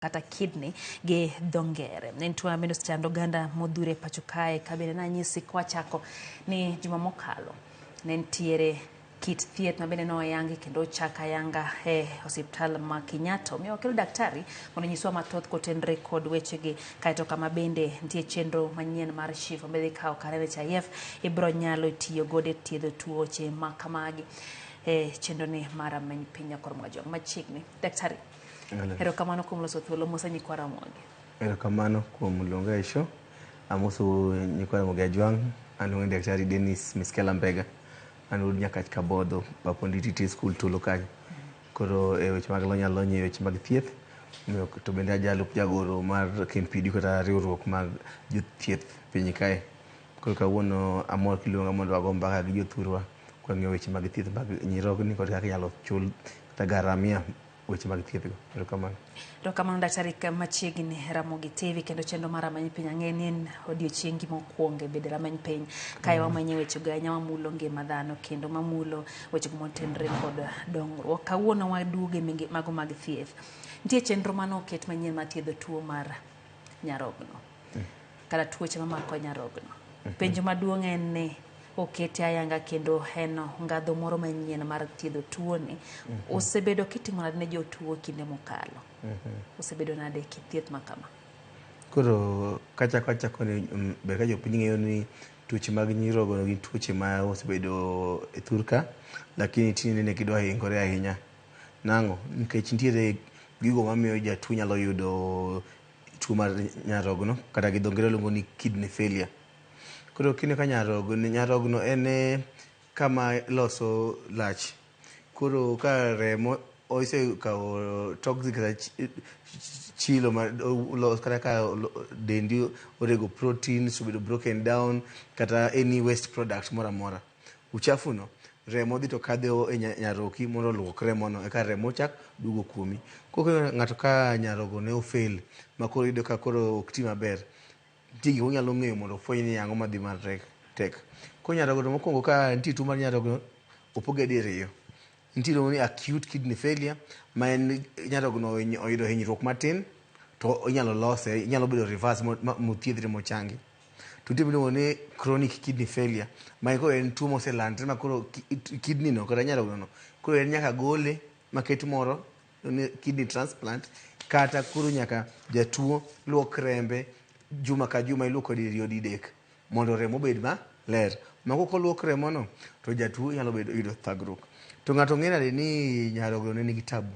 Kata kidney gi dho ngere. En tuo mabende osechando oganda modhuro e pacho kae ka bende nanyisi kwachako ni juma mokalo ne nitiere kit thieth mabende ne oyangi kendo ochak ayanga e osiptal ma Kenyatta. Omiyo wakelo daktari mondo onyiswa mathoth kotenre kod wechegi. Kaeto kama bende nitie chenro manyien mar SHIF ma dhi kawo kar NHIF ibiro nyalo tiyo godo e thiedho tuoche ma kamagi e chenro ni mar rameny piny nyakor Mwajwang'. Machiegni. Daktari. Erokamano kuom loso thuolo mosa nyikwa Ramogi. Erokamano kuom luonga e show. Amoso nyikwa Ramogi Ajwang'. An luonga ni Daktari Dennis Miskela Mbega. An wuod Nyakach Kabodho, Bapondi TT School Tulo kanyo. Koro e weche mag lony alony e weche mag thieth. Omiyo to bende ajalup jagoro mar KMPDU kata riwruok mag jothieth piny kae. Koro kawuono amor kiluonga mondo wago mbaka gi jothurwa kwang'iyo weche mag thieth mag nyirogni kod kaka inyalo chul kata garamia weche mag thieth go. Erokamano. Erokamano daktari machiegni Ramogi TV kendo chenro mar Rameny Piny ang'e ni en odiochiengi mokwongo e bedo Rameny Piny kae wamenyo wechego ahinya mamulo ngima dhano kendo mamulo wechego motenre kod dongruok. Kawuono waduogo e mago mag thieth. Nitie chenro mane oket manyien mar thiedho tuo mar nyarogno kata tuoche mamako nyarogno. Penjo maduong' en ni okete ayanga kendo en ngadho moro manyien mar thiedho tuoni. Osebedo kitimo nade ne jotuo kinde mokalo? Osebedo nade kit thieth ma kama? Koro kachako achako ni ber ka jopiny ng'eyo ni tuoche mag nyirogo gin tuoche ma osebedo e thur ka, lakini tinde ne gidwa hingore ahinya. Nang'o? Nikech nitiere gigo mamiyo jatuo nyalo yudo tuo mar nyarogno kata gi dho ngere luongo ni kidney failure. Koro kineno ka nyarogno, nyarogno en kama loso lach. Koro ka remo osekawo toxic kata chilo ma kata ka dendi orego proteins obedo broken down kata any waste product moro amora. Uchafu no remo dhi to kadho e nyaroki mondo oluok remono eka remo chak duogo kuomi. Koro ng'ato ka nyarogo ne ofail ma koro iyudo ka koro ok ti maber, nitie gik monyalo ng'eyo mondo ofweny ni ang'o madhi matek tek. Koro nyarogno mokwongo ka nitie tuo mar nyarogno, opoge diriyo. Nitie iluongo ni acute kidney failure ma en nyarogno oyudo hinyruok matin to inyalo lose, inyalo bedo reverse mothiedhre mochangi. To nitie miluongo ni chronic kidney failure ma koro en tuo moselandre ma koro kidney no kata nyarogno no koro en nyaka gole maket moro ni kidney transplant kata koro nyaka jatuo luok rembe juma ka juma iluoko diriyo didek mondo remo obed maler. Mago koluok remo no to jatuo nyalo bedo yudo thagruok. To ng'ato ng'e nade ni nyarogno ne nigi tabu?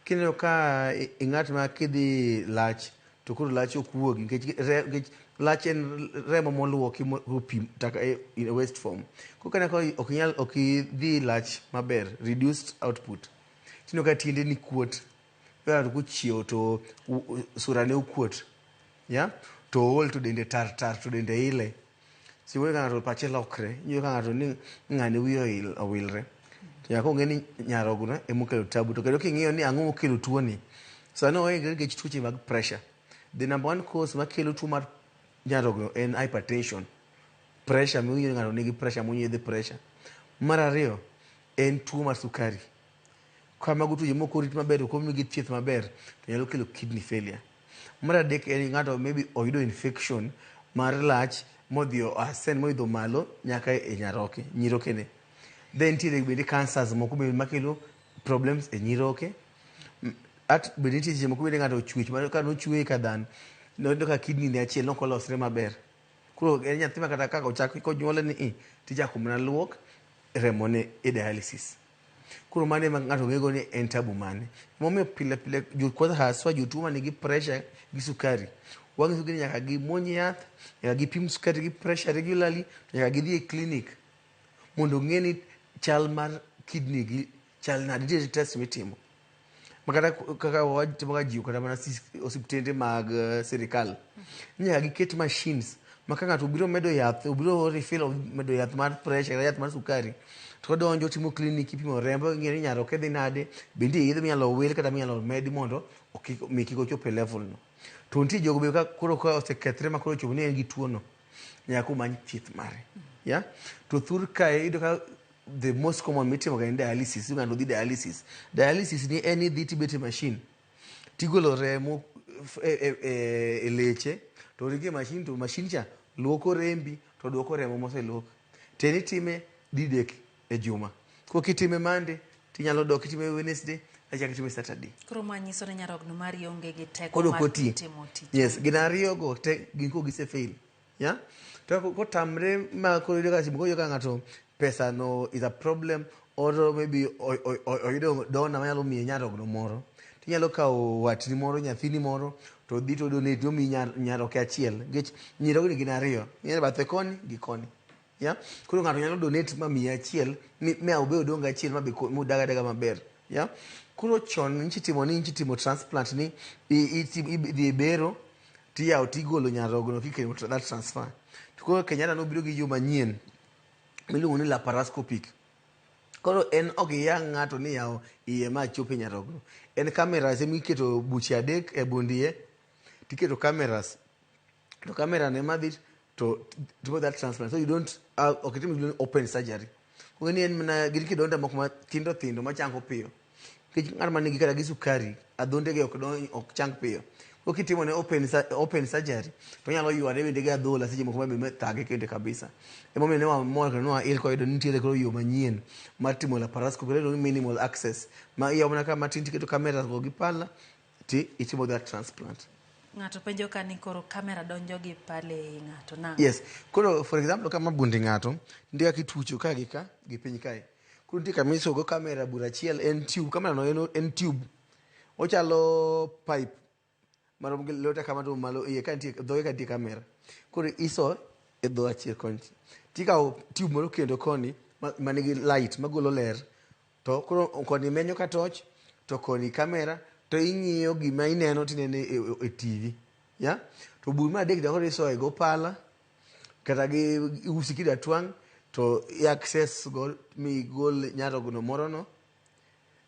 Kineno ka ing'at ma kidhi lach to koro lach ok wuogi nikech lach en remo moluoki mopim taka in a waste form. Koro kineno ka ok inyal ok idhi lach maber reduced output tineno ka tiendeni kuot ng'ato kochiewo to sura ne okuot ya to ool to dende tar tar to dende ile. So iwinjo ka ng'ato pache lokre, iwinjo ka ng'ato ni ng'ani wiye owilre. To nyaka ong'e ni nyarogno emokelo tabu. To kendo king'iyo ni ang'o mokelo tuoni, sani ohinyre nikech tuoche mag pressure. The number one cause makelo tuo mar nyarogno en hypertension. Pressure miwinjo ni ng'ato nigi pressure monyiedhe pressure. Mar ariyo en tuo mar sukari. Ka mago tuoche mok orit maber ok omigi thieth maber to nyalo kelo kidney failure. Mar adek en ng'ato maybe oyudo infection mar lach modhi o ascend moidho malo nyaka e nyaroke, nyirokene. Then nitiere bende cancers moko bende makelo problems e nyiroke. At bende nitie seche moko bende ng'ato ochwech ma ka nochweye ka dhano, noyudo ka kidney ne achiel nok olosre maber. Koro en nyathi ma kata kaka ochak konyuole ni i, tichako mana luok remone e dialysis. Koro mano ema ng'ato ng'ego ni en tabu mane. Momiyo pile pile kwanza haswa jotuo man gi pressure gi sukari, wang'isogi ni nyaka gimuony yath, nyaka gipim sukari gi pressure regularly, to nyaka gidhi e clinic mondo ong'e ni chal mar kidney gi chal nade. Nitiere test mitimo. Makata kaka watimo ga jiwo kata mana osiptende mag sirikal ni nyaka giket machines ma ka ng'ato obiro medo yath, obiro refill medo yath mar pressure kata yath mar sukari to odonjo otimo clinic ipimo rembe ing'eyo ni nyaroke dhi nade, be nitie yedhe minyalo wil kata minyalo medi mondo mi kik ochop e level no. To nitie jogo be ka koro ka osekethre ma koro ochopo ni en gi tuo no, nyaka omany thieth mare. Yeah? To thur kae iyudo ka the most common mitimo ga en dialysis, ng'ato dhi dialysis. Dialysis ni en idhi tibet e machine. Tigolo remo e leche to ringe machine, to machine cha luoko rembi to duoko remo moseluok. To en itime didek e juma. Koro kitime Monday, tinyalo dok itime Wednesday, achak itime Saturday. Koro ma nyiso ni nyarogno mari onge gi teko Koro mar ok oti. timo tich. Yes, gin ariyo go te gin koro gise fail. Yeah? To kotamre ma koro iyudo ka seche moko iyudo ka ng'ato pesa no is a problem, or maybe oyudo donor manyalo miye nyarogno moro. Tinyalo kawo watni moro, nyathini moro, to dhi to donate omiyi nyaroke achiel. Nikech nyirogni gin ariyo. Ng'e bathe koni gi koni. Yeah? Koro ng'ato nyalo donate ma miye achiel, mi obe odong' achiel ma be mudag adaga maber. Yeah? Koro chon nyichi timo ni nyichi timo transplant ni idhi e bero tiyawo tigolo nyarogno kikelo that transfer. To koro Kenyatta nobiro gi yo manyien miluongo ni laparoscopic. Koro en ok iyang' ng'ato ni yawo iye ma chop e nyarogno. En cameras ema iketo buche adek e bund iye, tiketo cameras. To camera ne madhi to timo that transplant. So you don't, ok itim gimiluongo ni open surgery. Koro ni en mana gin kidonda moko matindo tindo machango piyo. Nikech ng'at ma nigi kata gi sukari, adhondege ok donj, ok chang piyo. Koro kitimo ne open surgery, to onyalo yware bende gi adhola seche moko mabe thage kende kabisa. Emomiyo ne wamor kendo ne wail koyudo ni nitiere koro yo manyien mar timo laparoscopy, iluongo ni minimal access. Ma iyawo mana ka matin tiketo camera go gi pala, ti itimo that transplant. Ng'ato penjo ka ni koro kamera donjo gi pale ei ng'ato nang'o? Yes. Koro for example kama bundi ng'ato, nitie kaka itucho ka gi ka gi piny kae. Koro nitie kama isogo kamera bur achiel, en tube, kamera no en tube. Ochalo pipe marom gi lweta kama to malo iye ka nitie, dhoge ka nitie kamera. Koro iso e dho achiel koni. Tikawo tube moro kendo koni manigi light magolo ler. To koro koni menyo ka torch, to koni kamera, to ing'iyo gima ineno tinene e TV. Yeah? To bur mar adek to koro isoye go pala, kata gi usi kida twang', to i access go migol nyarogno moro no,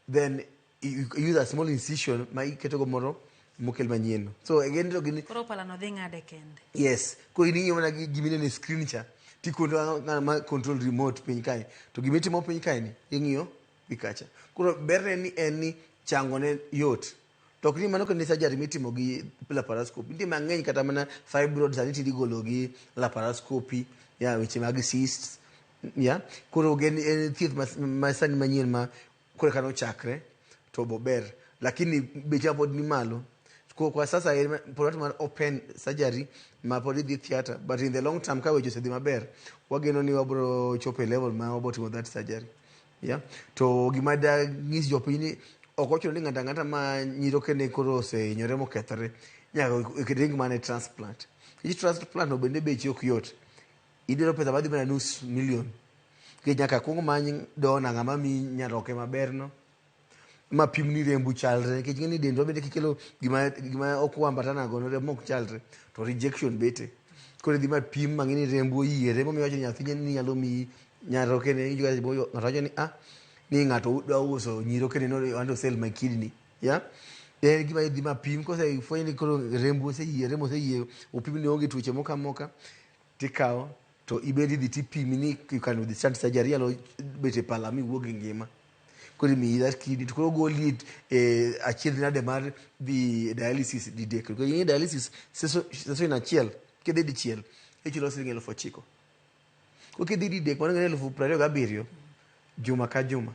then you use a small incision ma iketo go moro mokel manyien no. So again to gin Koro pala no dhi ng'ade kende. Yes. Koro in ing'iyo mana gi gima ineno e screen cha, tikondo ng'ama control remote piny kae. To gima itimo piny kae ni, ing'iyo gi kacha. Koro berne ni en ni chango ne yot. To ok ni mano kende surgery mitimo gi laparoscopy. Nitie mang'eny kata mana fibroids sani tinde igolo gi laparoscopy, ya weche mag cysts, ya. Koro en thieth ma sani manyien ma koro eka nochakre to bober. Lakini beche pod ni malo. Kwa sasa en pod mar open surgery ma pod idhi theatre, but in the long term ka weche osedhi maber, wageno ni wabro chopo e level ma wabro timo that surgery. Yeah. To gima da nyis jopiny ni ok ochuno ni ng'ato ang'ata ma nyirokene koro osehinyore mokethore nyaka ring mana e transplant. Nikech transplant no bende beche ok yot. Idwaro pesa madhi mana nus million. Nikech nyaka kuong many donor ng'ama miyi nyaroke maber no, ma pim ni rembu chalre. Nikech ing'e ni dendwa bende kikelo gima ok oambatana go no, remo ok chalre, to rejection bete. Koro idhi ma pim mang'e ni rembu oyiere. Emomiyo iwacho ni nyathi ni nyalo miyi nyarokene. Iwinjo ka ng'ato wacho ni ah, ni ng'ato dwa uso nyirokene no, want to sell my kidney. Yeah? En gima idhi ma pim, kosefweny ni koro rembu oseyie, remo oseyie, opim ni onge tuoche moko amoka, tikawo to ibed idhi tipimi ni you can withstand surgery, inyalo bet e pala miwuog gi ngima. Koro imiyi that kidney, to koro ogoli e achiedh nade mar dhi dialysis didek. Koro ing'e dialysis session achiel, kidhi dichiel, ichulo siling 9,000. Koro kidhi didek, mano 27,000 juma ka juma.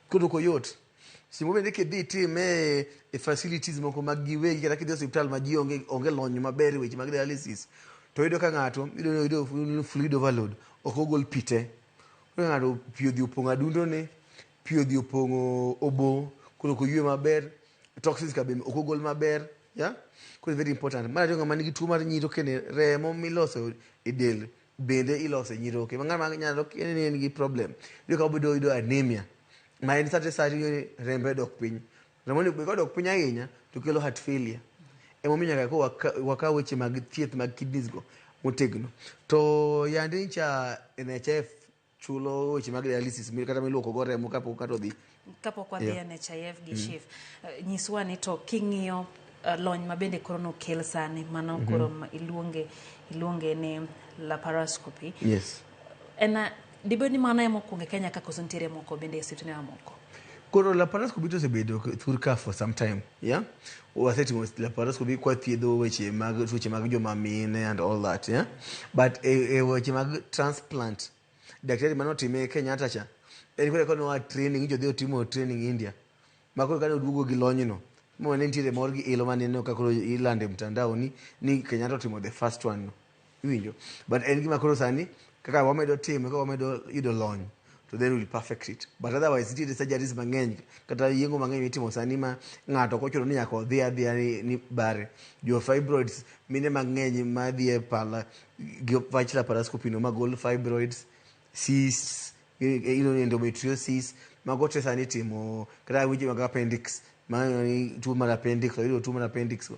Koro ok oyot. Seche moko bende kidhi itime e facilities moko mag giwegi, kata kidhi e osiptal ma ji onge lony maber e weche mag dialysis, to iyudo ka ng'ato iyudo fluid overload, ok ogol pi te. Koro ng'ato pi odhi opong'o adundone, pi odhi opong'o obo, koro ok oywe maber, toxins ka bende ok ogol maber. Yeah? Koro very important. Mar ariyo, ng'ama nigi tuo mar nyirokene, remo miloso e del bende iloso e nyiroke. Ma ng'ama nyarokene ni en gi problem, iyudo ka obedo yudo anemia, ma en sate sate iyudo ni rembe dok piny. Remo ni kodok piny ahinya to kelo heart failure. Emomiyo nyaka ko wakaw weche mag thieth mag kidneys go motegno. To yande ncha NHIF chulo weche mag dialysis kata miluoko go remo kapok ng'ato odhi. Kapok wadhi NHIF gi SHIF, nyiswa ni to king'iyo lony ma bende koro nokel sani, mano koro iluonge ni laparoscopy. Yes. En dibed ni mano ema okwongo e Kenya ka koso nitiere moko bende e osiptende mamoko? Koro laparoscopy to osebedo thur ka for some time, yeah? Wasetimo laparoscopy kwa thiedho weche mag tuoche mag joma mine and all that, yeah? But e weche mag transplant, daktari manotime Kenyatta cha, en kore kono wa training, jodhi otimo training India. Ma koro kane oduogo gi lonyno, ma ne nitiere mor gi ilo maneno ka koro ilando e mtandao ni Kenyatta otimo the first one no. Iwinjo? But en gima koro sani kaka wamedo timo, kaka wamedo yudo lony, to then we'll perfect it. But otherwise nitiere surgeries mang'eny kata yeng'o mang'eny mitimo sani ma ng'ato ok ochuno ni nyaka odhi adhiya ni bare. Jo fibroids, mine mang'eny madhi e pala gi wach laparoscopy no magol fibroids, cysts, iluongo ni endometriosis, mago te sani itimo kata weche mag appendix, ma tuo mar appendix, oyudo tuo mar appendix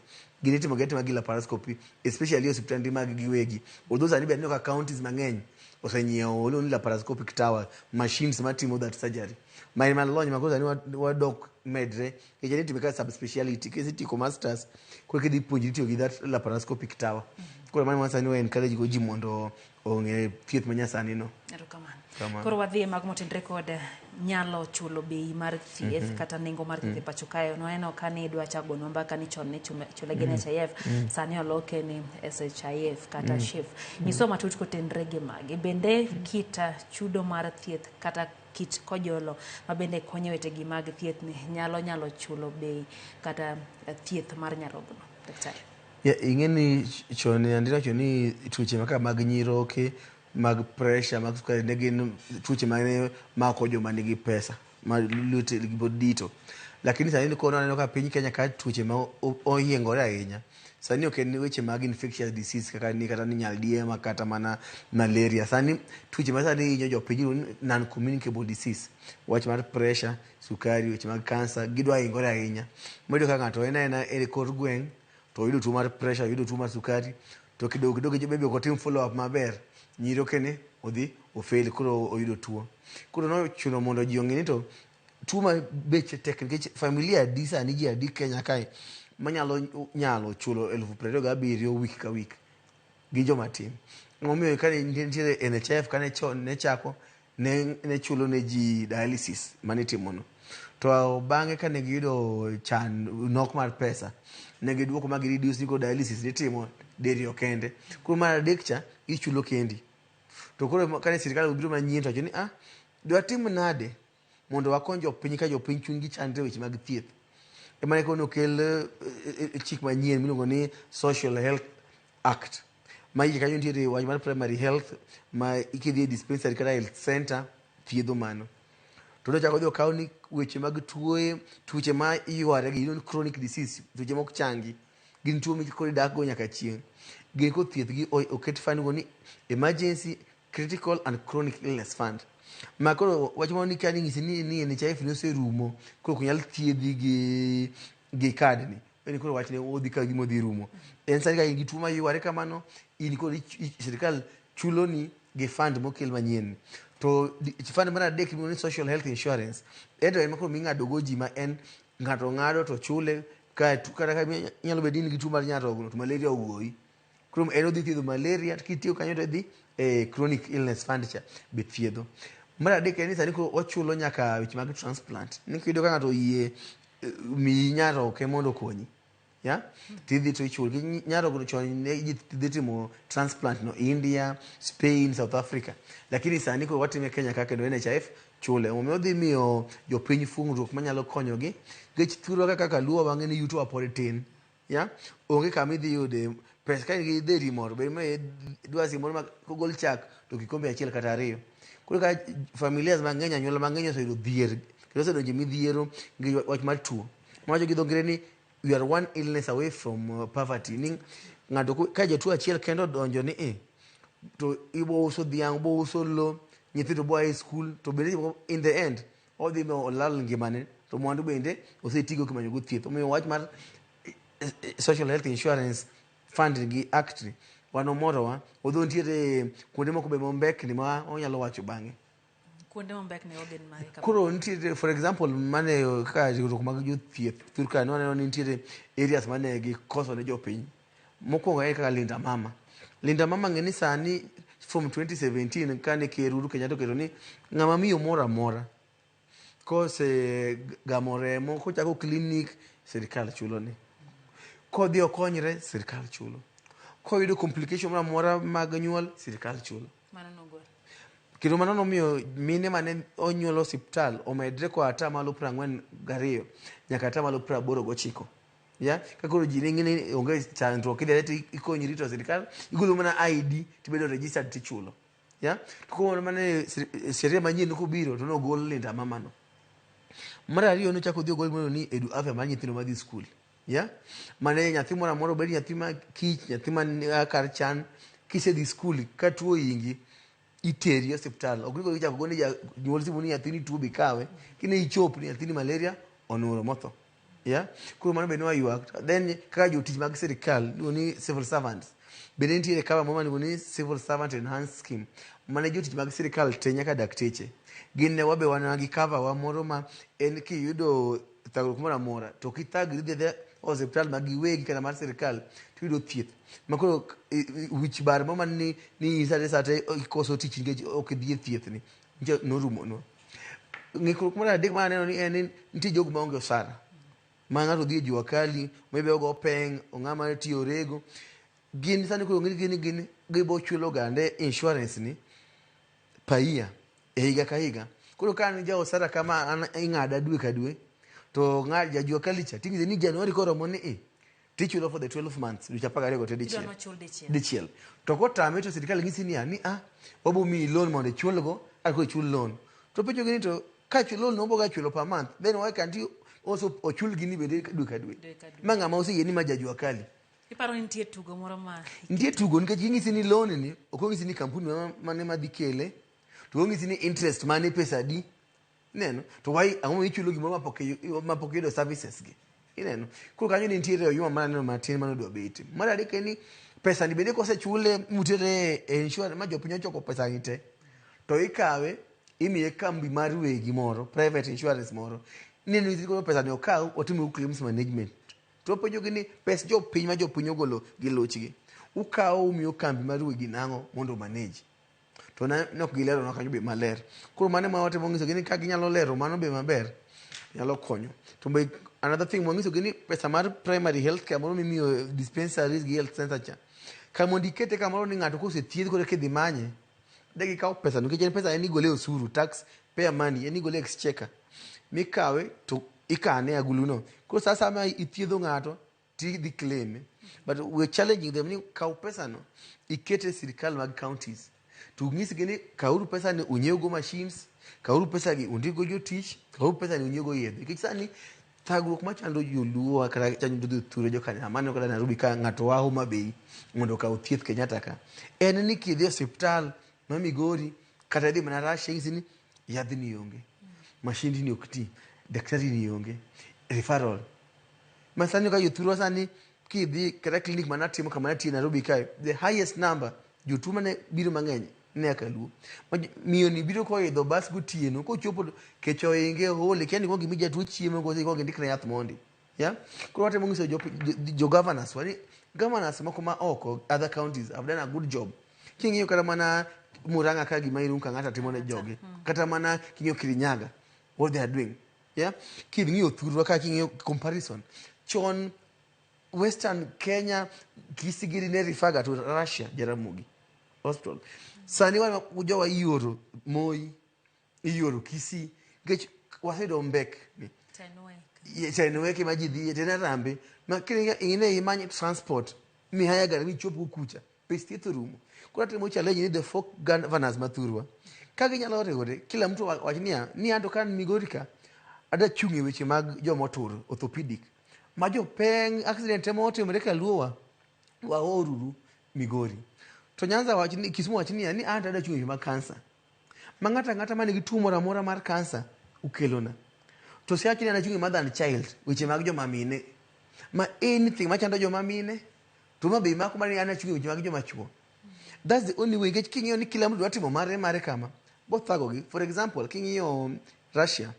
gini itimo gi atima gi laparoscopy, especially e osiptande mag giwegi. Although sani be aneno ka counties mang'eny osenyiewo iluongo ni laparoscopic tower machines matimo that surgery. Ma en mana lony ma koro sani wadok medre nikech en itime kaka subspeciality. Kisetieko masters koro kidhi puonjri tiyo gi that laparoscopic tower. Koro mano ema sani wa encourage go ji mondo ong'e thieth ma nyasani no. Erokamano. Kamano. Koro wadhi e mago motenre kod nyalo chulo bei mar thieth kata nengo mar thieth e pacho kae. Nwaneno ka ni idwa chako gonwa mbaka ni chon ne chule gi NHIF, sani oloke ni SHIF kata SHIF. Nyiswa matut kotenre gi magi. Bende kit chudo mar thieth kata kit kojolo ma bende konyo wetegi mag thieth ni nyalo chulo bei kata thieth mar nyarogno. Daktari. Yeah, ing'e ni chon andina wacho ni tuoche kaka mag nyiroke, mag pressure, mag sukari ne gin tuoche mane mako joma nigi pesa, ma lwete pod dito. Lakini sani koro aneno ka piny Kenya ka tuoche ma oyiengore ahinya. Sani ok en weche mag infectious disease kaka ni kata ni nyaldiema kata mana malaria. Sani tuoche ma sani hinyo jopiny iluongo ni non communicable disease. Wach mar pressure, sukari, weche mag cancer gidwa hingore ahinya. Mayudo ka ng'ato en aena e kor gweng' to oyudo tuo mar pressure, oyudo tuo mar sukari, to kidogo kidogo maybe ok otim follow up maber, nyirokene odhi ofail koro oyudo tuo. Koro nochuno mondo ji ong'e ni to tuo ma beche tek nikech familia adi sani ji adi Kenya kae manyalo nyalo chulo 27,000 week ka week gi joma tin. Emomiyo kane nitiere NHIF kane chon ne chako ne chulo ne ji dialysis mane itimono. To bang'e kane giyudo chan nok mar pesa, ne giduoko ma gi reduce ni koro dialysis nitimo diriyo kende. Koro mar adek cha ichulo kendi. To koro kane sirikal obiro manyien to wacho ni ah, dwatim nade mondo wakony jopiny ka jopiny chunygi chandre weche mag thieth. Ema ne koro nokel chik manyien miluongo ni Social Health Act. Ma iye kanyo nitiere wach mar primary health ma kidhi e dispensary kata health center thiedho mano. To nochako odhi okaw ni weche mag tuoye, tuoche ma yware gi iluongo ni chronic disease, tuoche mok changi. Gin tuo ma koro idak go nyaka chieng'. Gin koro thieth gi oket fund go ni emergency critical and chronic illness fund. Ma koro wach moro ni ka ni ng'isi ni NHIF ni oserumo, koro ok nyal thiedhi gi card ni. En koro wachne odhi ka gima odhi rumo. En sani ka in gi tuo mayware kamano, in koro sirikal chuloni gi fund mokel manyien. To fund mar adek iluongo ni social health insurance. En to en koro ming'ado go ji ma en ng'ato ng'ado to chule ka kata ka inyalo bedo ni in gi tuo mar nyarogno to malaria ogoyi. Koro en odhi thiedho malaria to kitiyo kanyo to idhi e chronic illness fund cha be thiedho. Mar adek en ni sani koro wachulo nyaka weche mag transplant. Ni kiyudo ka ng'ato oyie miyi nyaroke mondo okonyi. Ya? Tidhi to ichulo. Nyarogno chon ne ji dhi timo transplant no India, Spain, South Africa. Lakini sani koro watime Kenya ka kendo NHIF chule. Omiyo odhi miyo jopiny fungruok manyalo konyogi. Nikech thurwa kaka Luo wang'e ni yuto wa pod tin. Ya? Onge kama idhi yude pesa ka in gi dheri moro be ma dwasi moro ma kogol chak to kikombe achiel kata ariyo. Koro ka familias mang'eny anyuola mang'eny oseyudo dhier kendo osedonjo e midhiero gi wach mar tuo. Mawacho gi dho ngere ni we are one illness away from poverty. Ni ng'ato ka jatuo achiel kende odonjo ni e to ibo uso dhiang', ibo uso lo, nyithindo bo a e school to bende in the end odhi ma olal ngimane to mwandu bende osetigo kimanyo go thieth. Omiyo wach mar social health insurance fund gi act ni wan omorowa although nitiere kuonde moko be mombekni ma wanyalo wacho bang'e. Kuonde mombekni go gin mage? Koro nitiere for example mane kaka riwruok mag jothieth thur ka waneno ni nitiere areas mane gikoso ne jopiny. Mokwongo en kaka Linda Mama. Linda Mama ng'e ni sani from 2017 kane Ker Uhuru Kenyatta oketo ni ng'ama miyo moro amora Kose gamo remo, kochako clinic, sirikal chulone. Kodhi okonyre, sirikal chulo. Koyudo complication moro amora mag nyuol, sirikal chulo. Mano nogol. Kendo mano nomiyo mine mane onyuol osiptal omedre koa atamalo 42 nyaka atamalo 89. Ya, ka koro ji ne ng'e ni onge chandruok idhi adhiya to ikonyri to sirikal igolo mana ID tibedo registered tichulo. Ya, to koro mane sheria manyien kobiro to nogol linda mama no. Mar ariyo nochako odhi ogol gimoro ni Edu Afya mar nyithindo madhi skul. Ya, mane nyathi moro amora obed nyathi ma kich, nyathi man kar chan, kisedhi skul ka tuo ohingi iteri e osiptal. Ok ni koro ichako gone janyuol simu ni nyathini tuo bi kawe. Kine ichop ni nyathini malaria onuro motho. Yeah? Koro mano be ne waywak. Then kaka jotich mag sirikal iluongo ni civil servants. Bende nitiere cover moro miluongo ni civil servant enhanced scheme. Mane jotich mag sirikal te nyaka dakteche. Gin ne wabe wan gi cover wa moro ma en kiyudo thagruok moro amora to ok ithagri idhi adhiya osiptal ma giwegi kata mar sirikal tiyudo thieth. Ma koro wich bar moro man ni sate sate ikoso tich nikech ok idhi e thieth ni norumonwa. Ng'ikruok mar adek ma aneno ni en ni nitie jogo maonge osara. Ma ng'ato dhi e jua kali, maybe ogo peng, ong'ama tiyo rego. Gin sani koro ng'e ni gin gibo chulo gande insurance ni per year e higa ka higa. Koro ka an ja osara kama an ing'ada dwe ka dwe to ng'a ja jua kali cha ting'ise ni January koromo ni i tichulo for the 12 months dweche 12 te dichiel. Idwa nochul dichiel. Dichiel. To kotame to sirikal nyisi niya ni a wabo miyi loan mondo ichulgo ako ichul loan. To penjo gi ni to ka loan no oboga chulo per month then why can't you also ochul gini bende dwe ka dwe. Dwe ka dwe. Ma ng'ama oseyie ni ma jajua kali. Iparo ni nitie tugo moro ma Nitie tugo nikech ging'isi ni loan ni ok ong'isi ni kampuni mane madhi kele to ong'isi ni interest mane pesa adi. Ineno? To why ang'o momiyo ichulo gimoro mapok mapok iyudo services gi? Ineno? Koro kanyo ne nitiere oyuma ma aneno matin mane odwa betie. Mar adek en ni pesa ni bende kosechule mutere e insurance ma jopiny ochoko pesa ni te to ikawe imiye kambi mar wegi moro private insurance moro ni ni koro pesa ni okaw otim claims management to wapenjogi ni pes jopiny ma jopiny ogolo gi luchgi ukawo umiyo kambi mar wegi nang'o mondo manage to ne ok gileronwa kanyo be maler. Koro mano ema watemo nyisogi ni ka ginyalo lero mano be maber, nyalo konyo. To be another thing wanyisogi ni pesa mar primary health care moro mimiyo dispensaries gi health center cha, kar mondo ikete kamoro ni ng'ato kosethiedh koro eka idhi manye, de gikawo pesa no nikech en pesa en igole osuru, tax payer money, en igole exchequer mikawe to ikane e agulu no. Koro sa asaya ma ithiedho ng'ato tidhi claim but we're challenging them ni kaw pesa no ikete e sirikal mag counties to nyisgi ni kawuru pesa ni unyiewgo machines kawuru pesa gi undikgo jotich kawuru pesa ni unyiewgo yedhe nikech sani thagruok machando joluo kata chando jothuro jokanyama aneno kata Nairobi ka ng'ato wa Homa Bay mondo okaw thieth Kenyatta ka en ni kidhi e osiptal ma Migori kata idhi mana Russia inyisi ni yadhni onge mashindni ok ti daktari ni onge referral ma sani ka jothurwa sani kidhi kata clinic mana timo kama natiye Nairobi kae the highest number jotuo mane biro mang'eny ne a kaluo miyo ni biro koidho bas gotieno kochopo kech ohinge ool ikia ni kuong imi jatuo chiemo koso ikuong indikne yath mondi yeah? Koro watemo nyiso jo governors wa ni governors moko ma oko other counties have done a good job king'iyo kata mana Murang'a ka gima Irungu Kang'ata timo ne jogi kata mana king'iyo Kirinyaga what they are doing yeah? King'iyo thurwa ka king'iyo comparison chon Western Kenya Kisii gini ne refer ga to Russia Jaramogi hospital sani wan jowa ioro Moi ioro Kisii nikech waseyudo mbek ni Tenwek ma ji dhiye ten Harambee ma ine imany transport mihaya gari michop go kucha pes thieth orumo. Koro atemo challenge ni the four governors mathurwa ka ginyalo riwore kila mtu wach niya ni anto ka an Migori ka adwa chung' e weche mag joma otur orthopedic ma jopeng' accident ema otimore kaluowa waoruru Migori. To Nyanza wach ni Kisumu wach niya ni anto adwa chung' e weche mag kansa ma ng'ato ang'ata man gi tuo moro amora mar kansa ukelona. To Siaya wacho ni an achung' e mother and child weche mag joma mine ma anything machando joma mine to ma be mako mana ni an achung' e weche mag joma chuo. That's the only way nikech king'iyo ni kila mtu dwa timo mare mare kama bothagogi. For example king'iyo Russia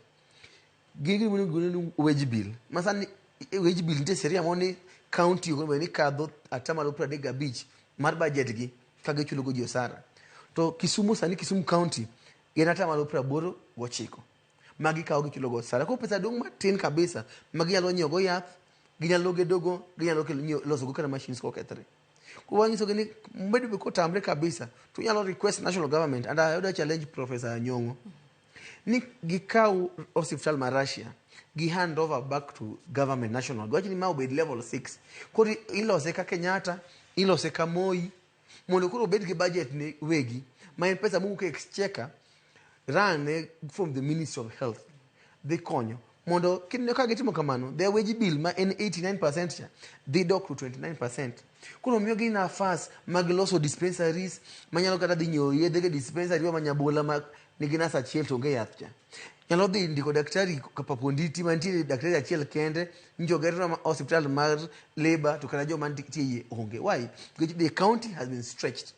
gin gima iluongo ni wage bill ma sani wage bill nitie sheria moro ni county ok onego bed ni kadho atamalo 35 mar budget gi ka gichulo go ji osara. To Kisumu sani Kisumu county gin atamalo 89. Ma gikawo gichulo go osara. Koro pesa dong' matin kabisa ma ginyalo nyiewo go yath, ginyalo gedogo, ginyalo kelo nyiewo loso go kata machines kokethre. Koro wanyisogi ni bedo be kotamre kabisa to unyalo request national government and I would challenge Professor Nyong'o ni gikaw osiptal ma Russia gi hand over back to government national. Giwach ni ma obed level 6. Koro ilose ka Kenyatta, ilose ka Moi mondo koro obed gi budget ne wegi ma en pesa mowuok e exchequer run from the Ministry of Health dhi konyo mondo kineno ka gitimo kamano their wage bill ma en 89% cha dhi dok to 29%. Koro miyogi nafas mag loso dispensaries manyalo kata dhi nyiewo yedhe e dispensary ma Nyabola ma nigi nas achiel to onge yath cha. Nyalo dhi ndiko daktari Kapaponditi mantiere daktari achiel kende nyocha oger osiptal mar Labour to kata joma nitie iye onge. Why? Nikech the county has been stretched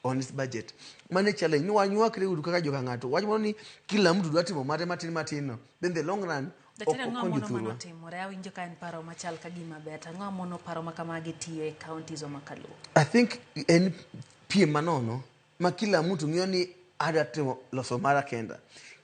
on its budget. Mano e challenge ni wanywakre uru kaka joka ng'ato. Wach moro ni kila mtu dwa timo mare matin matin no. Then the long run ok Daktari, ang'o okony mono jothurwa. mano timore? Awinjo ka en paro machal ka gima ber. To ang'o mono paro ma kamagi tiyo e counties wa ma kaluo? I think en piem manono ma kila mtu ng'iyo ni adwa timo loso mara kenda.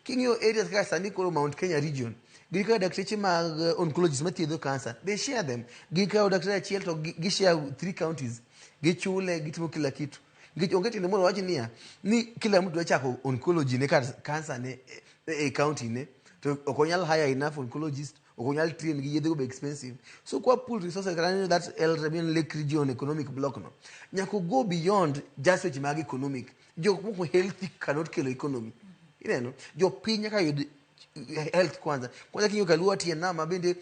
King'iyo areas kaka sani koro Mount Kenya region, gin kaka dakteche mag oncologists mathiedho cancer, they share them. Gikawo daktari achiel to gi share three counties, gichule, gitimo kila kitu. Nikech onge tiende mondo wach niya, ni kila mtu dwa chako oncology ne kar cancer ne e county ne, to ok onyal hire enough oncologist, ok onyal train gi yedhe go be expensive. So kwa pool resources kata neno that El Lake Region Economic Block no, nyaka go beyond just weche mag economic. Jok moko healthy cannot kelo economy. Ineno, jopiny nyaka yud health kwanza. Kwanza king'iyo kaluo tie nama bende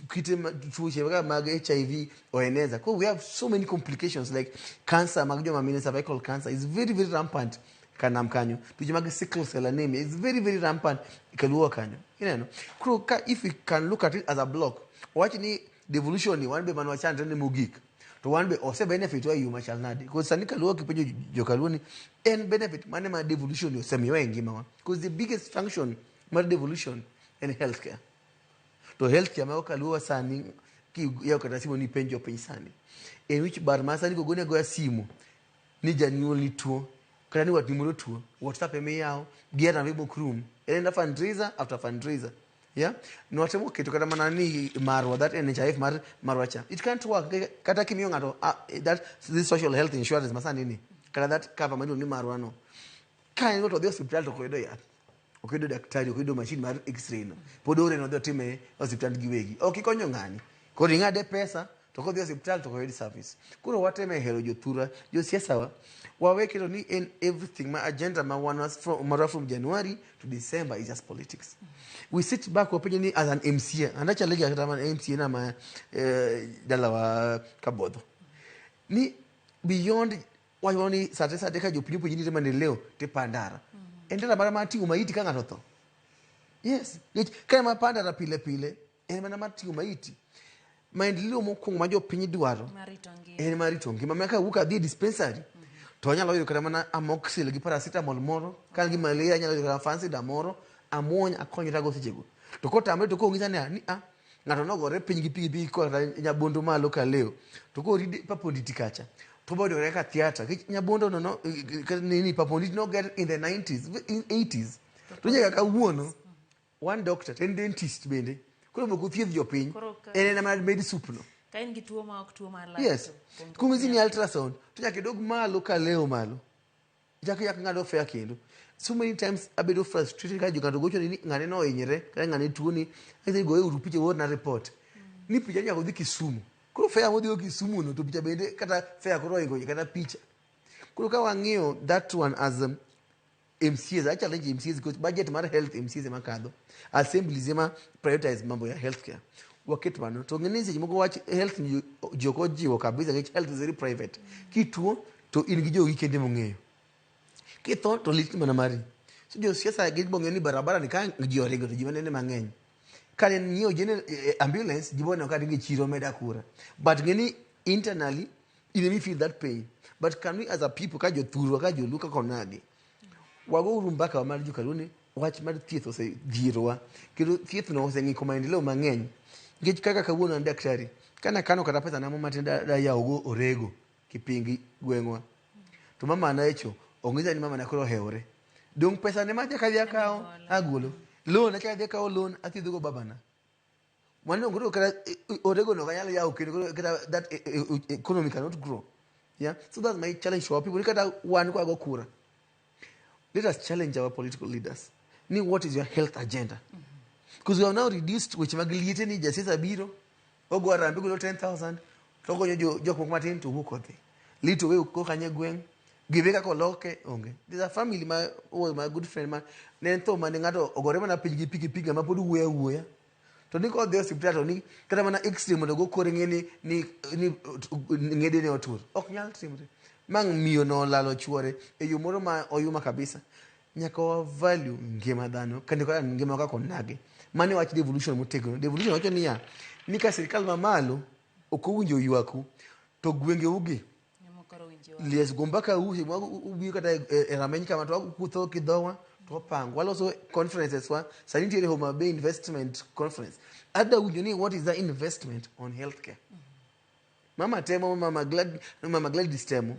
kite tuoche kaka mag HIV oeneza. Ko we have so many complications like cancer mag joma mine, cervical cancer is very very rampant kanam kanyo. Tuoche mag sickle cell anemia is very very rampant kaluo kanyo. Ineno. Koro ka if we can look at it as a block, wach ni devolution ni wan be man wachandre ne mogik. To wan be ose benefit wa e yo machal nade? Because sani kaluo kipenjo jokaluo ni en benefit mane ma devolution ni osemiyowa e ngimawa? Because the biggest function mar devolution en healthcare. To healthcare mago kaluo sani kiyawo kata simu ni penjo piny sani. En wich bar ma sani kogoni agoya simu ni janyuol ni tuo kata ni watni moro tuo, WhatsApp ema iyawo gi harambee mok rum. En ena fundraiser after fundraiser. Yeah? Nwatemo keto kata mana ni marwa that NHIF mar marwa cha. It can't work. Kata kimiyo ng'ato that this social health insurance masani ni kata that cover miluongo ni marwa no. Ka en go to odhi osiptal to ok oyudo yath. Ok oyudo daktari, ok oyudo machine mar x-ray no. Pod ore no odhi otime e osiptal giwegi. Ok ikonyo ng'ani. Koro ing'ade pesa to kodhi osiptal to ok oyud service. Koro wateme hero jothurwa, josiasa wa. Wawe keto ni en everything ma agenda ma wan from, marwa from January to December is just politics. We sit back wapenjo ni as an MCA, and I challenge kata man MCA na ma dalawa Kabodho. Ni beyond wacho ni sate sate ka jopiny openji ni maendeleo tipandara. En ndara mana mar ting'o maiti ka ng'ato otho. Yes, nikech ka ema pandara pile pile en mana mar ting'o maiti. Maendeleo mokwongo ma jopiny dwaro Marito ngima. en mar rito ngima. Ma kawuok adhi e dispensary to anyalo yudo kata mana amoxil gi paracetamol moro, ka an gi malaria anyalo yudo kata fansida moro amuony akonyrago sechego. To kotamre to kong'isa ni a ng'ato nogore piny gi pikipiki koa kata Nyabondo malo Kaleo to koride Paponditi kacha to boyudo kata ka theatre nikech Nyabondo no no nini Paponditi noger in the 90s in 80s to nyaka kawuono one doctor to en dentist bende koro mok othiedh jopiny en ena mana med soup no. Ka in gi tuo ma ok tuo mar Yes. Kong'isi ni ultrasound to nyaka idog malo Kaleo malo. Chak chak ng'ado fare kendo. So many times abedo frustrated ka ng'ato gocho ni ng'ane no ohinyre kata ng'ane tuo ni anyise goye uru picha uorna report. Ni picha nyaka odhi Kisumu. Koro fare modhi go Kisumu no to picha bende kata fare koro ohingo kata picha. Koro ka wang'iyo that one as MCAs, I challenge MCAs because budget mar health MCAs ema kadho. Assemblies ema prioritize mambo ya healthcare. Waket mano. To ng'eni seche moko wach health ni ji ok ojiwo kabisa nikech health is very private. Kituo to in gi jogi kende mong'eyo. Kitho to lit mana mari. So josiasa gin bong'eyo ni barabara ni ka ji oringo to ji manene mang'eny. Ka ne nyiewo ambulance ji boneno ka ringo e chiro meda kura. But ng'eni internally in emi feel that pain. But can we as a people ka jothurwa ka joluo kaka onagi wago uru mbaka mar jokaluo ni wach mar thieth osedhierowa kendo thieth no oseng'iko maendeleo mang'eny nikech kaka kawuono an daktari kana kano kata pesa na mo matin da yawogo orego kipingi gweng'wa to mama na echo ong'isa ni mama na koro ohewore dong pesa ne macha kadhi akawo agolo. Loan achako adhi akawo loan athiedho go babana. Mano koro kata orego no kanyal yawo kendo koro kata that economy cannot grow. Yeah. So that's my challenge to our people. Kata wan kwa go kura. Let us challenge our political leaders. Ni what is your health agenda? Because we have now reduced weche mag liete ni jasiasa biro ogo harambee golo 10,000 to okonyo jok moko matin to wuok odhi. Lit owe ko kanye gweng' give kaka oloke onge. There's a family ma was my good friend ma ne en tho mane ng'ato ogore mana piny gi pikipiki ng'ama pod wuoyo awuoya. To ni kodhi e osiptal to ni kata mana x-ray mondo ogo kore ng'e ni ng'ede ne otur. Ok nyal timre. Ma miyo no olalo chuore e yo moro ma oyuma kabisa. Nyaka wa value ngima dhano kendo kaka ngima kaka onagi. Mano e wach devolution motegno. Devolution wacho niya, ni ka sirikal mamalo ok owinjo ywaku to gwengeu gi lies go mbaka usi ma ubiro kata e rameny kama to wakutho kidhowa to wapango waloso conferences wa sani nitiere Homa Bay investment conference adwa winjo ni what is the investment on healthcare. Mama temo, Mama Gladys temo.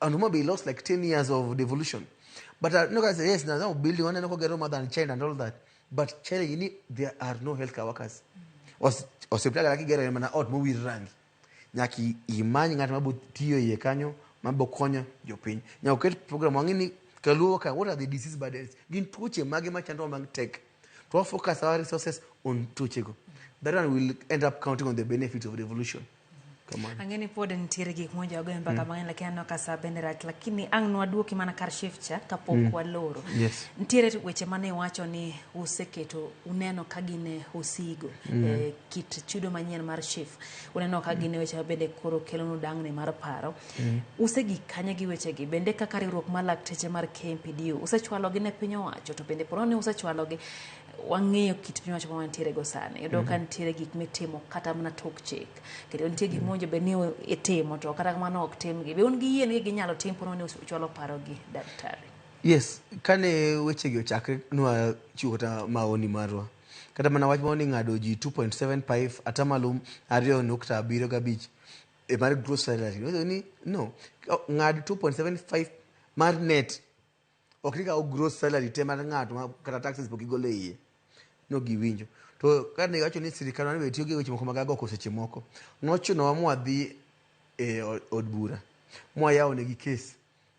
And Homa Bay lost like 10 years of devolution. But no, I say yes, now building one and more than China and all that. But China, you need, there are no healthcare workers. Osiptal kata kigero mana ot mowir rangi. Nyaka imany ng'at mabo tiyo iye kanyo mabo konyo jopiny. Nyaka oket program wang'e ni kaluo ka what are the disease burdens? Gin tuoche mage machandowa mag tek. To wa focus our resources on tuochego. That one will end up counting on the benefits of devolution. Kamano. Ang'e ni pod nitiere gik mowinjo wagoye mbaka mang'eny lakini aneno ka sa bende rach lakini ang' nwaduoki mana kar shift cha kapok waloro. Yes. Nitiere weche mane iwacho ni useketo uneno ka gin e osigo kit chudo manyien mar SHIF uneno ka gin e weche ma bende koro kelonu dang'ni mar paro. Usegik kanye gi wechegi bende kaka riwruok mar lakteche mar KMPDU usechwalogi ne piny owacho to bende pono ni usechwalogi wang'eyo kit piny owacho ma wantiere go sani iyudo ka nitiere gik mitimo kata mana tok chik kendo nitie gik mowinjo bed ni itimo to kata kamano ok timgi be un gi yie ni ginyalo tim pono ni uchwalo parogi daktari? Yes, kane wechegi ochakre nwachiwo kata maoni marwa. Kata mana wach moro ni ng'ado ji 2.75 atamalo 2.75 e mar gross salary. Nwacho ni no, ng'ad 2.75 mar net. Ok ni kawo gross salary te mar ng'ato ma kata taxes pok igolo e iye. No giwinjo. To kane iwacho ni sirikal mane tiyo gi weche moko mag agoko seche moko, nochunowa mwadhi e od bura. Mwayawo negi kes.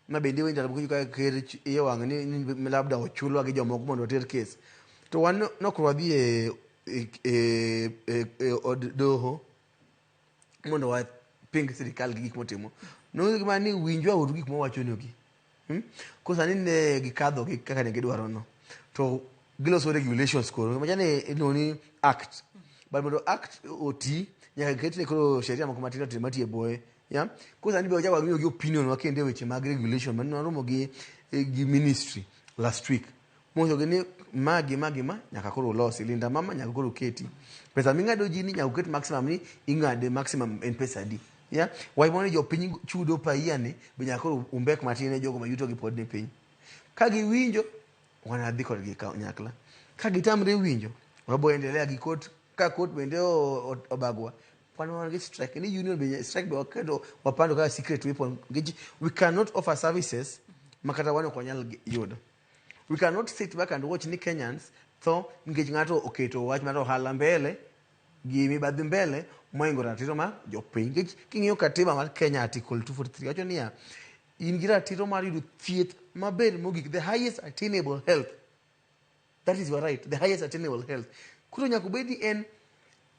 Ma bende iwinjo ndalo moko ka ker iye wang' ni labda ochulwa gi jomoko mondo water kes. To wan nok wadhi e od doho mondo waping sirikal gi gik motimo. Nonyisogi mana ni winjwa uru gik mwawachonugi. Koro sani ne gikadho gi kaka ne gidwaro no. To giloso regulations koro. Machani iluongo ni act. But mondo act oti, nyaka ketne koro sheria moko matindo tindo matiyo e bwoye. Yeah? Koro sani be wachako wang'iyo gi opinion wa kendo e weche mag regulation mane waromo gi ministry last week. Monyisogi ni ma gi ma gi ma nyaka koro ulosi. Linda mama nyaka koro uketi. Pesa ming'ado ji ni nyaka uket maximum ni ing'ade maximum en pesa adi. Yeah? Wach moro ni jopiny chudo per year ni be nyaka koro umbek matin ne jogo ma yuto gi pod ni piny. Ka giwinjo, wanadhi kodgi kanyakla. Ka gitamre winjo, wabo endelea gi court. Ka court bende obagwa, wan wan gi strike. Ni union be strike be waketo wapando kaka secret weapon. Nikech we cannot offer services ma kata wan ok wanyal yudo. We cannot sit back and watch ni Kenyans tho nikech ng'ato oketo wach mar ohala mbele gi mibadhi mbele mohingo ratiro mar jopiny. Nikech king'iyo katiba mar Kenya Article 243 wacho niya, in gi ratiro mar yudo thieth maber mogik, the highest attainable health. That is your right, the highest attainable health. Koro nyaka obed ni en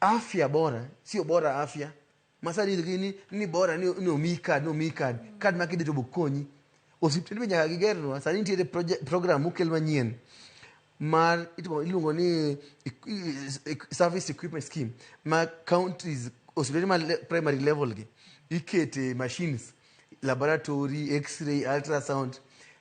afya bora, sio bora afya. Masani ni bora ni omiyi card, ni omiyi card. Card ma kidhi to bokonyi. Osiptende be nyaka gigernwa. Sani nitiere program mokel manyien mar iluongo ni service equipment scheme ma counties osiptende ma primary level gi ikete machines, laboratory, x-ray, ultrasound.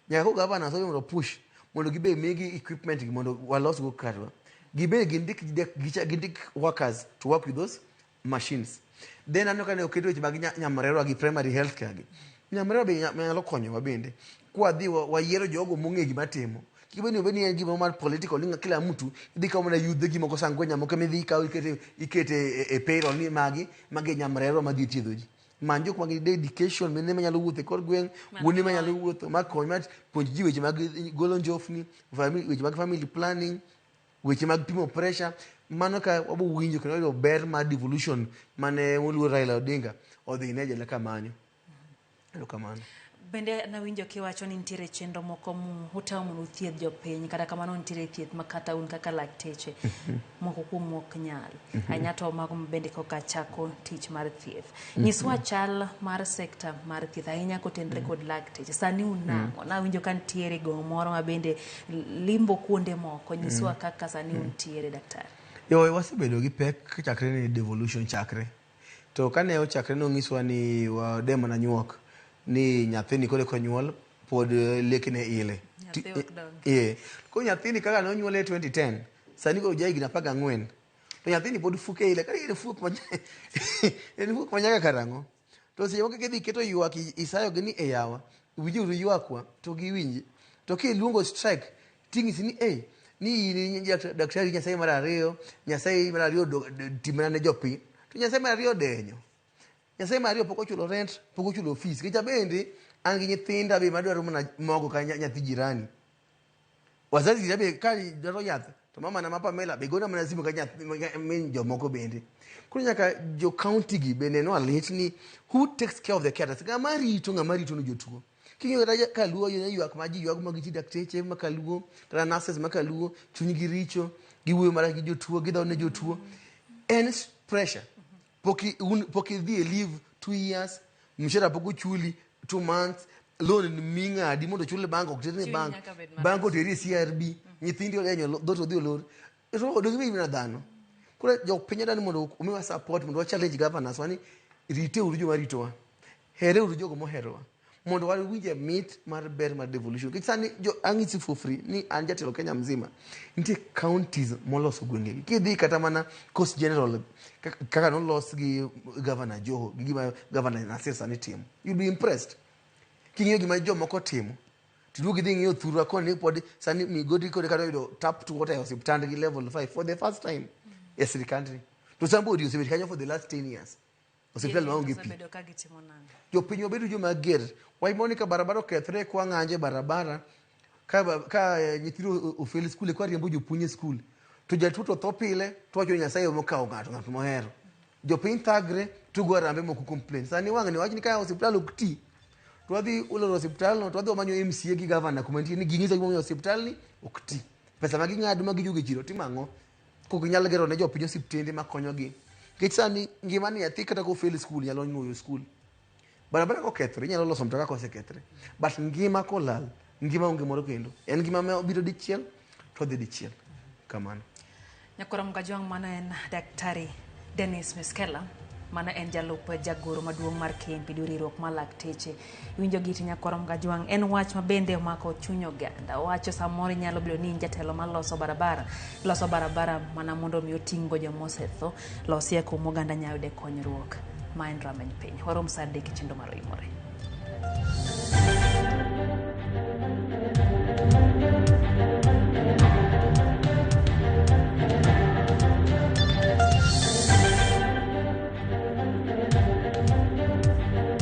Nyaka ko governors mondo push mondo gibe migi equipment gi mondo walos go karwa. Gibe gindik workers to work with those machines. Then aneno ka ne oket weche mag nyamrerwa gi primary health care gi. Nyamrerwa be nyalo konyowa bende. Kwadhi wayiero jogo mong'e gima timo. Kik bed ni obed ni en gimoro mar political ni kila mtu idhi kawo mana yudhe gi moko sangwenya moko midhi ikawo ikete e payroll ni magi e nyamrerwa madhi thiedho ji. Many jok ma dedication mine manyalo wuotho e kor gweng', wuone manyalo wuotho makony ma puonj ji weche mag golo njofni, weche mag family planning. Weche mag pimo pressure, mano ka wabo winjo kendo wayudo ber mar devolution mane moluor Raila Odinga odhi ne jela kamanyo. Erokamano. Bende nawinjo kiwacho ni nitiere chenro moko mu utemo mondo uthiedh jopiny, kata kamano nitiere thieth ma kata un kaka lakteche moko kuomu ok nyal. Ahinya to mago ma bende koka chako tich mar thieth. Nyiswa chal mar sekta mar thieth ahinya kotenre kod lakteche. Sani un nang'o? Nawinjo ka nitiere gomo moro ma bende limbo kuonde moko. Nyiswa kaka sani untiere daktari. Yo, wasebedo gi pek chakre ni devolution chakre. To kane ochakre nonyiswa ni wade mana nyuok ni nyathini koro eka onyuol pod lekne ile. Nyathi ok dongi. Eh. Koro nyathini kaka nonyuole e 2010, sani koro ja higni 14. To nyathini pod fuke ile, kata en fuok ma en fuok ma nyaka karang'o? To seche moko kidhi keto ywak isayo gi ni e yawa, winjuru ywakwa to giwinji. To kiluongo strike ting'isi ni eh ni in daktari Nyasaye mar ariyo, Nyasaye mar ariyo timna ne jopiny. To Nyasaye mar ariyo odenyo. Nyasaye mar ariyo pok ochulo rent, pok ochulo fees. Nikech abende an gi nyithinda be madwaro mana mogo ka nyathi jirani. Wazazi na be ka dwaro yath to mama na ma Pamela be gona mana simu ka nyathi min jomoko bende. Koro nyaka jo county gi be neno lit ni who takes care of the carers. Ng'ama rito ng'ama rito ni jotuo. King'iyo kata kaluo yo ywak ma ji ywak ma gi dakteche ma kaluo kata nurses ma kaluo chunygi richo giwuoyo marach gi jotuo gidhawo ne jotuo. En pressure. Pok pok idhi e leave 2 years, mshahara pok ochuli 2 months, loan ming'adi mondo ochul e bank ok ter ne Chunyi bank. nyaka bed marach. Bank oteri e CRB, nyithindi odenyo dhoot odhi olor. To odong' gi mana dhano. Koro jopiny adwaro ni mondo omiwa support mondo wa challenge governors wa ni rite uru joma ritowa. Here uru jogo moherowa. Mondo wawinje mit mar ber mar devolution. Nikech sani jo ang'isi for free ni an jatelo Kenya mzima. Nitie counties moloso gwengegi. Kidhi kata mana Coast General kaka nolos gi Governor Joho gi gima Governor Nasir sani timo. You'll be impressed. King'iyo gima jomoko timo tiduogo idhi ng'iyo thurwa koni pod sani migodi kod kata oyudo tap to water e osiptandgi level 5 for the first time e sirikandni. To somebody osebet kanyo for the last 10 years. Osiptal maonge pi. Osebedo ka gitimo nang'o? Jopiny wabedo joma ger. Wach moro ni ka barabara okethre kwa ng'anjo e barabara, ka, ka nyithindo ofel skul kwa riembo jopuonj e skul. To jatuo to tho pile, to wacho ni Nyasaye ema okawo ng'ato, ng'at mohero. Jopiny thagre, to go arambe moko complain. Sani wang'ni wach ni ka osiptal ok ti, to wadhi oloro osiptal no, to wadhi wamanyo MCA gi governor kuma nitie ni ging'iso gimomiyo osiptal ni ok ti. Pesa ma ging'ado ma gijuogo e chiro timo ang'o? Kok ginyal gero ne jopiny osiptende makonyogi. Nikech sani ngima ni nyathi kata kofel e skul nyalo nuoyo skul. Barabara kokethore inyalo loso mtoka kosekethre. But ngima kolal, ngima onge moro kendo. En ngima ma obiro dichiel to odhi dichiel. Kamano. Nyakwara Mkajwang', mano en Daktari Dennis Miskella, mano en jalup jagoro maduong' mar KMPDU, riwruok mar lakteche. Iwinjo giti Nyakwara Mkajwang', en wach ma bende omako chuny oganda. Owacho samoro inyalo bedo ni in jatelo maloso barabara, loso barabara mana mondo mi oting' go joma osetho, losie kuma oganda nyalo yude konyruok. Ma en Rameny Piny. Warom saa 3 e chenro mar Oimore.